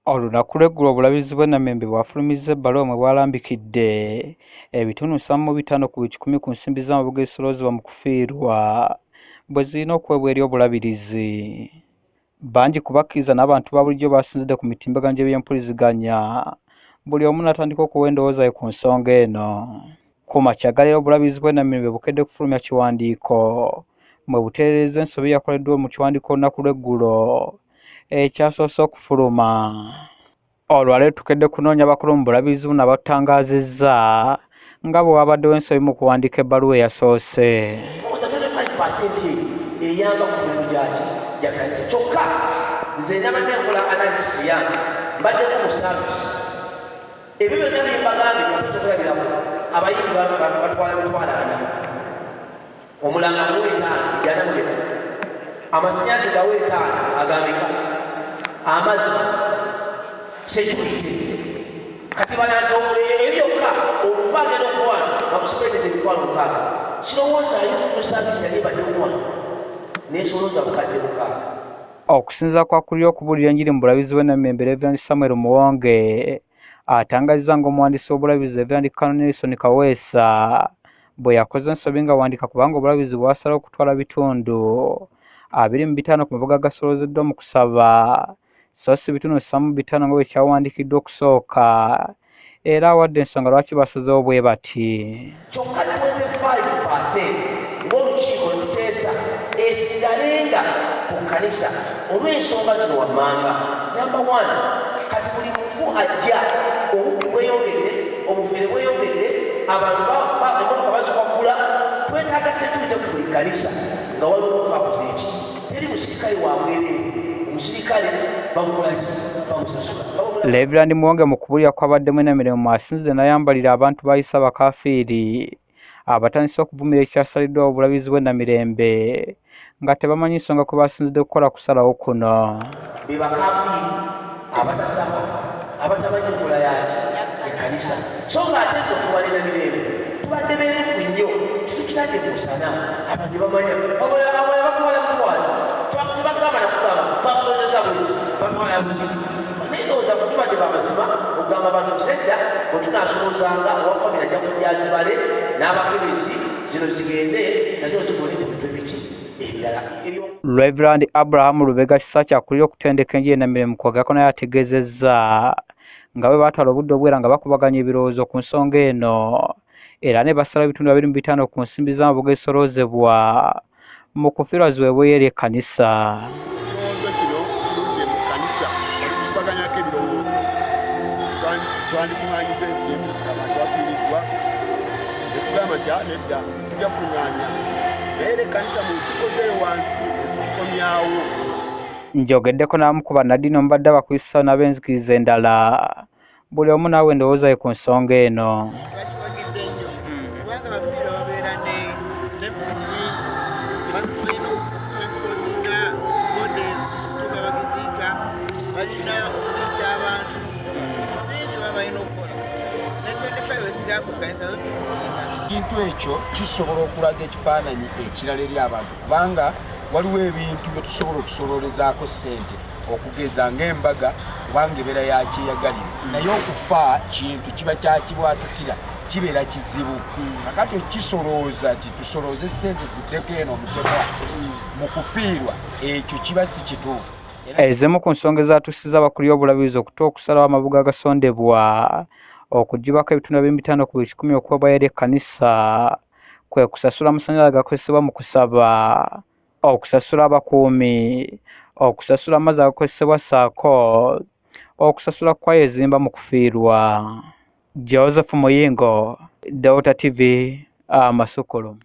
Olunaku lw'eggulo Obulabirizi bw'e Namirembe bwafulumizza ebbaluwa mwe bwalambikidde ebitundu 75% ku nsimbi z'amabugo ezisoloozebwa mu kufiirwa bwe zirina okuweebwa eri Obulabirizi. Bangi ku bakkiriza n'abantu ba bulijjo baasinzidde ku mitimbagano gy'ebyempuliziganya buli omu n'atandika okuwa endowooza ye ku nsonga eno. Ku makya ga leero Obulabirizi bw'e Namirembe bukedde kufulumya kiwandiiko mwe butereerezza ensobi eyakoleddwa mu kiwandiiko olunaku lw'eggulo ekyasoose okufuluma. Olwaleero tukedde kunoonya bakulu mu Bulabirizi buno abatangaazizza nga bwe wabaddewo ensobi mu kuwandiika ebbaluwa eyasoose. 25% eyamba ku mirimu gyaki gya kkanisa. Kyokka nze nabadde nkola analysis yange, mbaddeko mu service, ebyo byonna byembagambye ekyokulabirako, abayimbi batwala 400,000, omulanga muwa 5, 140, amasannyalaze gawa 5, agambika amazzi, security. Kati bananti ebyo byokka omuva agenda okuwana bamusipendeza 60,000. Sirowoozaayo full service yali ebadde okuwana nesolooza 600,000. Okusinziira kw'akulira okubuulira enjiri mu Bulabirizi bw'e Namirembe, Reverend Samuel Muwonge, atangazizza ng'omuwandiisi w'Obulabirizi, Reverend Canon Nelson Kaweesa, bwe yakoze ensobi nga wandiika, kubanga Obulabirizi bwasalawo okutwala 25% ku mabugo agasoloozeddwa mu kusaba, so si 75% nga bwe kyawandiikiddwa okusooka, era awadde ensonga lwaki basazeewo bwe bati. Kyokka 25% ng'olukiiko ne tuteesa esigalenga ku kkanisa olw'ensonga zino wammanga. Number one, kati buli mufu ajja, obubbi bweyongedde, obufiire bweyongedde, abantu emmotoka bazikwakula. Twetaaga security ku buli kkanisa nga waliwo omufu akoze eki. Teri musirikale wa bwereere, omusirikale bamukolaki? Bamusasula. Reverend Muwonge mu kubuulira kwabaddemu Enamirembe asinzidde n'ayambalira abantu bayise abakafiiri abatandise okuvumira ekyasaliddwawo Obulabirizi bw'e Namirembe nga tebamanyi nsonga kwe basinzidde kukola kusalawo kuno. Be bakafiiri abatasaba, abatamanyi nkola yaki ekkanisa, so nga ate nno ffe wano e Namirembe tubadde beerufu nnyo, titukitadde ku musana, abantu ne bamanya. Abalala batwala butwazi, tebagamba nakugamba twasolozeza bwezi, batwala buki. Naye ndowooza ffe tubadde bamazima okugamba abantu nti nedda, bwe tunaasolozanga, owa famire ajja kujja azibale n'abakebezi, zino zigende nazino zigole ku bintu ebiki ebirala. Reverend Abraham Lubega Kisaki akulira okutendeka enjiri e Namirembe mu kwogerako naye ategeezezza nga bwe baatwala obudde obwera nga bakubaganya ebirowoozo ku nsonga eno, era ne basala 25% ku nsimbi z'amabugo ezisoloozebwa mu kufiirwa ziweebweyo eri ekkanisa. Ekirowoozo kino kirudde mu kkanisa nga tukikubaganyako ebirowoozo. Twandikuŋŋaanyiza ensimbi abantu bafiiriddwa, ne tugamba nti nedda, tujja kuŋŋaanya, naye era ekkanisa mu nkiiko zeeyo wansi ezikikomyawo. Njogeddeko n'abamu ku bannaddiini omubadde Abakristaayo n'ab'enzikiriza endala, buli omu naawe endowooza ye ku nsonga eno. Bakiwagidde nnyo kubanga abafiirwa babeera n'ebizibu bingi. Balina okutransportinga body okutuuka bagiziika, balina okuliisa abantu, bingi baba balina okukola, ne 25 esigala ku kkanisa zotuziika. Ekintu ekyo kisobola okulaga ekifaananyi ekirala eri abantu, kubanga waliwo ebintu bye tusobola okusololezaako ssente, okugeza ng'embaga, kubanga ebeera yakyeyagalire, naye okufa kintu kiba kyakibwatukira, kibeera kizibu. Kakati okisolooza nti tusolooze ssente ziddeko eno omutemwa mu kufiirwa, ekyo kiba si kituufu. Ezimu ku nsonga ezaatuusizza abakulira Obulabirizi okuta okusalawo amabugo agasondebwa okugibwako 25% okuweebwayo eri ekkanisa kwe kusasula amasannyalaze agakozesebwa mu kusaba, okusasula abakuumi, okusasula amazzi agakozesebwa, ssaako okusasula kwaya ezimba mu kufiirwa. Joseph Muyingo, Delta TV, amasukulumu.